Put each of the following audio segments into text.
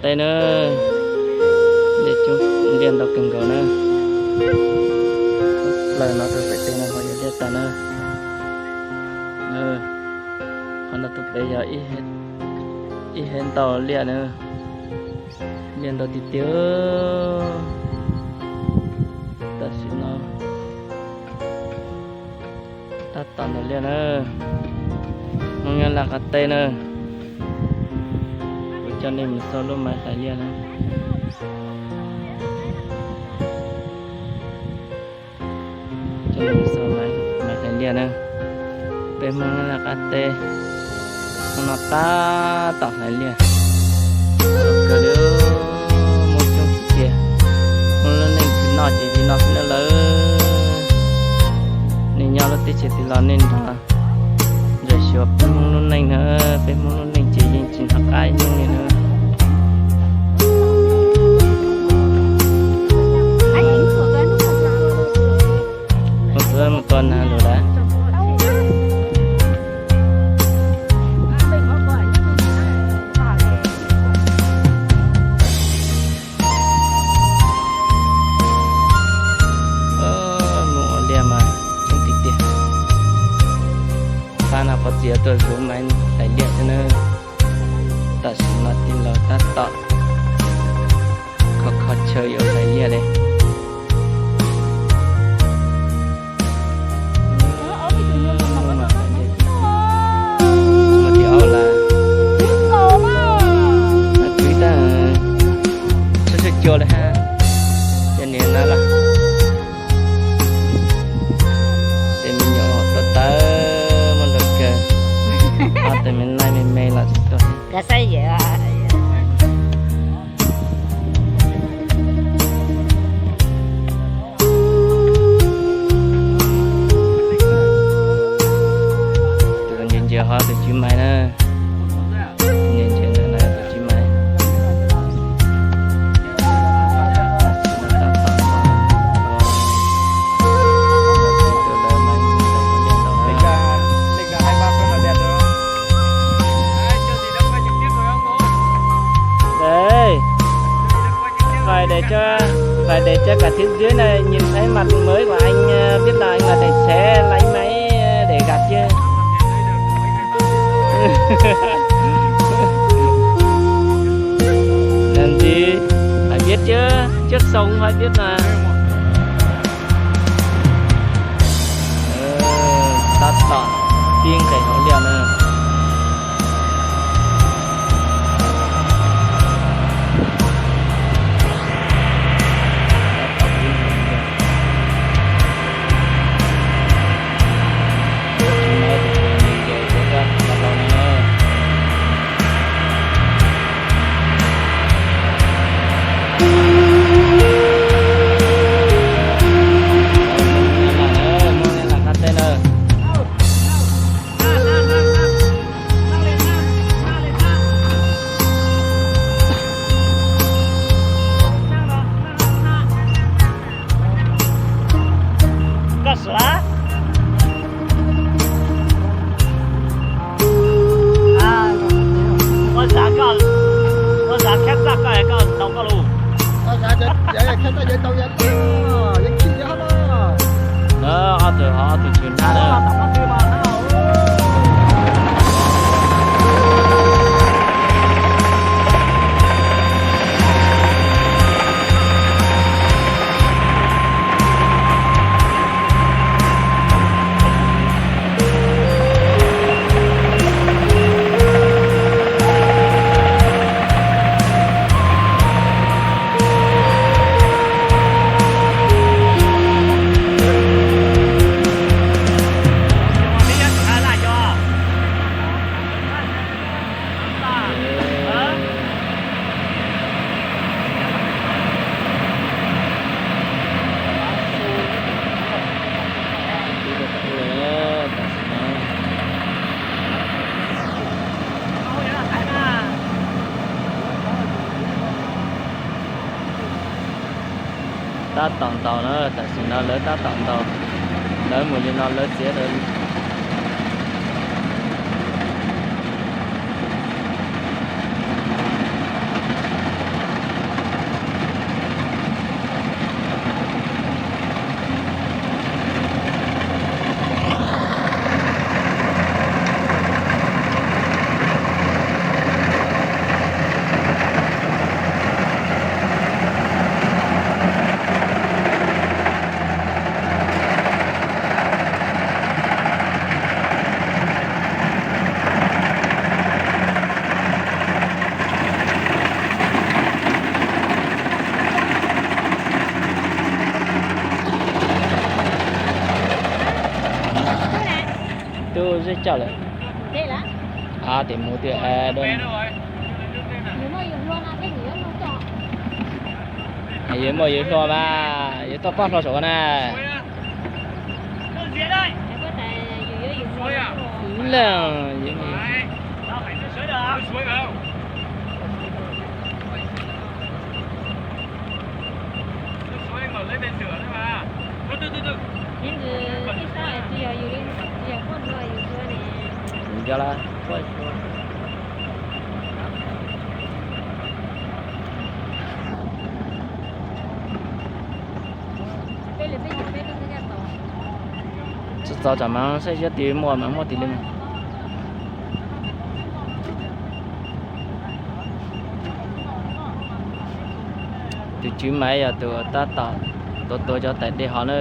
Teb na, liaj coob, liaj ntau kawg nkaus na. Plaws no rau pem teb no ho yog liaj tas na. Qhov no tus pem yog ib hab ntau liaj na. Liaj ntau tiag tiag. Tam sim no tab tom ntau liaj na. Hmoob Nyab Laj qab teb na. Kuv coj nej mus xauj lub maiv hlais liaj na. Coj nej mus xauj maiv hlais liaj na. Peb Hmoob Nyab Laj qab teb, hnub no tab tom hlais liaj. Kawg li, muaj coob tiag tiag. Hmoob lub neej tsis noj ces li no xwb na lawm. Nej nyob lub teb chaws twg los nej nrog ntawm xyuas peb Hmoob lub neej na, peb Hmoob lub neej ces yeej tsis nrog qab ib hnub li na. Mus tua, mus tua nas lus lawm. Mus ua liaj mas coob tiag tiag. Pab no pov txwv tuaj zuv maiv hlais liaj xwb na. Tam sim no tij laug tab tom kho kho chaw yuav hlais liaj li. Mus tim aub lawm. Kwv tag, sab sab cua li hab. Cov niam no los, tes me nyuam tawv tawv muaj ntau kawg. Ob tug me laib me me los tsis tuaj. Tus ntsia ntsia ho tus tswv maiv na. Ntsia ntsia ntawm no tus tswv maiv. Đây, phải để cho, phải để cho cả thế giới này nhìn thấy mặt mới của anh, ờ, biết là anh là tài xế lái máy, ờ, để gạt chứ. Làm gì? Phải biết chứ, trước sau cũng phải biết mà. Tab tom pib nqes hauv liaj na. Koj sua. Ua zam koj, ua zam khab txaj koj, koj ntaus koj lus. Ob tug ho ob tug tswv hnab na. Tab tom ntaus na, tam sim no lawv tab tom ntaus, lawv mus li no lawv txiav lawv. coj lawm. Tim mus twb yuav muaj yus hlua mas yuav toj poj hlo saum na. Leej Txog txog tsam mas saib seb twb muaj mas muaj tim li. Tus tswv mas yog tus tab tom tuav tuav cov tais dej hov na.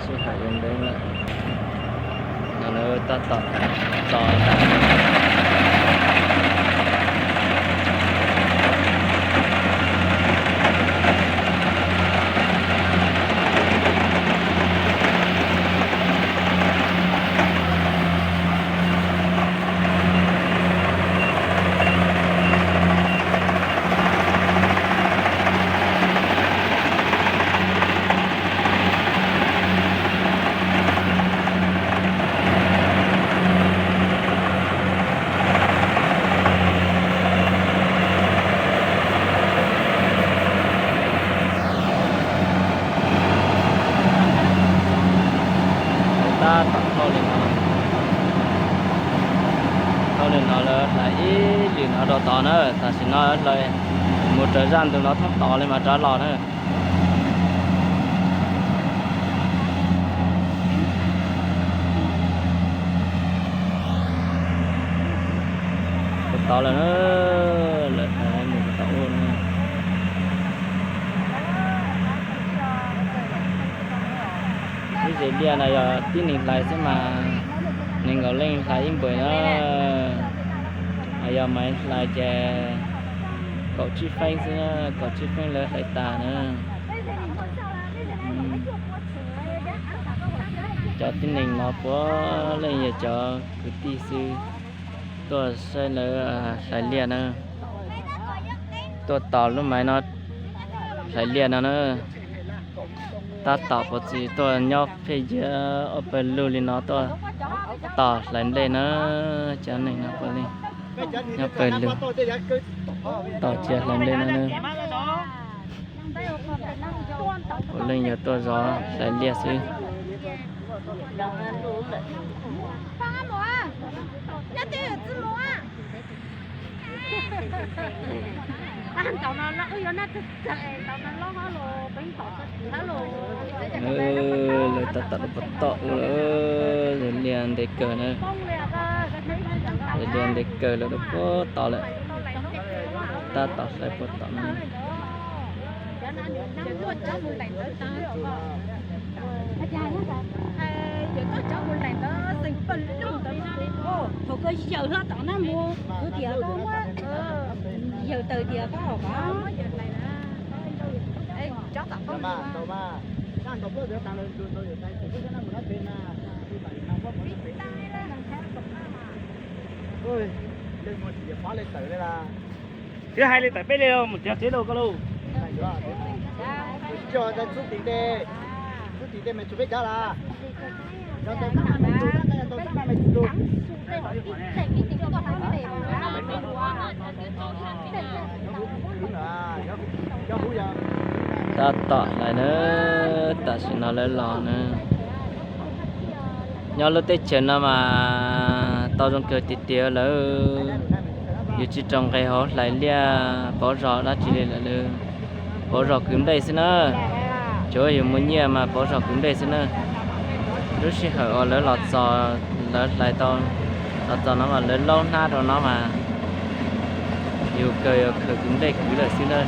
Sij hawm yuav ntev lawm, no lawv tab tom txo. Tab tom thauj li no, thauj li no lawv hlais ib lwm no rau tod na, tam sim no hlais mus raws zaj ntug no thoob tod li mas rov los na. Puag tod lawm na, lawv hlais mus puag tod ub na. Ib zes liaj no yog tib neeg hlais xwb mas nees nkaum leej hlais ib npues na. Yog mas hlais ces kaum tsib feeb xwb, kaum tsib feeb lawv hlais tas na. Cov tib neeg no puav leej yog cov kwv tij xwb, tuaj saib lawv hlais liaj na, tuaj tos lub maiv no hlais liaj no na. Tab tom puav txwv tuaj nyob pheej cia ob pawg lug li no tuaj tos hlais nplej na. Cov neeg no puav leej nyob pawg lug tos cia hlais nplej no na. Puav leej yog tuaj zov hlais liaj xwb. Lawv tab tom rau puag tom ub lawm, zes liaj ntev kawg na. Zes liaj ntev kawg lawv rau puag tom lawm, tab tom hlais puag tom na. Thaum koj yawm hlo tom na mus, kuv tias koj muab yawm tawm tias koj kom twb hais li tawm peb li mus tiav tsev rau koj lauj. Txhub tim tej, txhub tim tej me tsuas peb cav las. Tab tom hlais na, tam sim no lawv los na. Nyob lub teb chaws no mas tau zoo kawg tiag tiag lawm. Yus tsis rau nqe hauv hlais liaj pauv zog dab tsi li lawm, pauv zog kwv nplej xwb na. Tsuav yus muaj nyiaj mas pauv zog kwv nplej xwb na. Lub sij hawm uas lawv los txog, lawv hlais tau los txog no mas lawv laub hnab rau no mas yus kawg yuav khaws kwv nplej kwv lawm xwb na.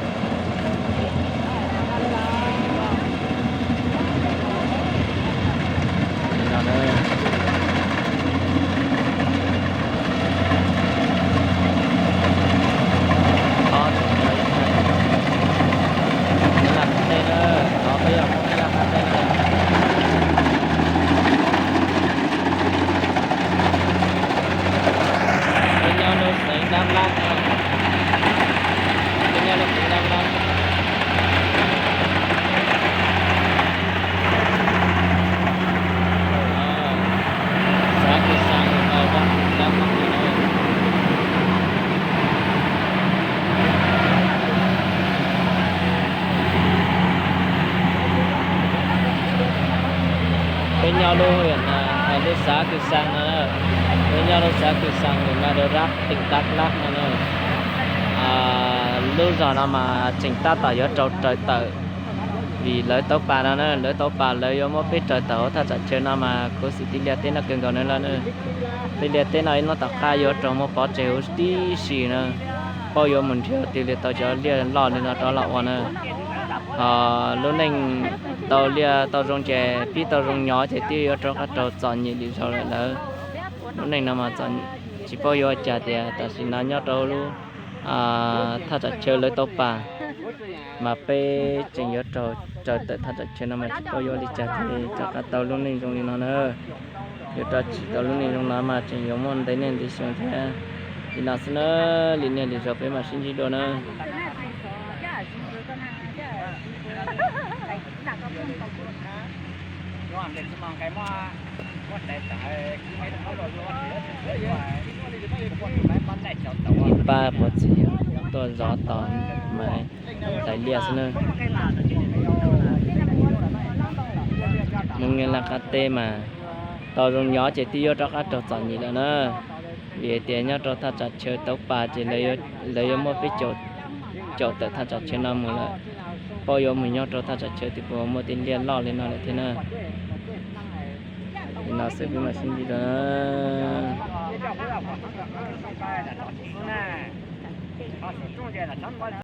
Nyob lub, lub xav Kws Xas no, nyob lub xav Kws Xas, nws mas rau rab teem Tab Laj no na. Lub zos no mas tseem tab tom yuav raug raws tawm, vim lawv tau pas no na, lawv tau pas lawv yuav muab peb raws tawm hauv thaj tsam chaw no mas khuv xim tij liaj teb no kawg nkaus na lawm na. Tij liaj teb no ib hnub tom qab yuav raug muab pov tseg huv tib si na, paub yuav mus nrhiav twg li tau cov liaj loj li no rov los ua na. Ho lub neej tau liaj tau zoo ces pib tau zoo nyob ces twb yuav rov qab raug txom nyem li zaum lawm lawv. Lub neej no mas tsis paub yuav ua cas tias tam sim no nyob rau lub thaj tsam chaw lawv tau pas mas peb tseem yuav raug raws tawm thaj tsam chaw no mas tsis paub yuav ua li cas thiaj li rov qab tau lub neej zoo li no na. Yuav rov tsim tau lub neej zoo no mas tseem yuav muaj ntev niaj ntev xyoo thiab. Li no xwb na, li niaj li zaus peb mam sib ntsib dua na. Ib pab puav txiv tuaj zov tos mas hlais liaj xwb na. Hmoob nyob laj qab teb mas tau zoo nyob ces twb yuav rov qab raug txom nyem lawm na. Vim hais tias nyob rau thaj tsam chaw tau pas ces lawv yuav muab peb caum tawm thaj tsam chaw no mus lawm. Paub yuav mus nyob rau thaj tsam chaw twg puas muaj tej liaj loj li no lawm thiab na. Li no xwb peb mam sib ntsib dua na.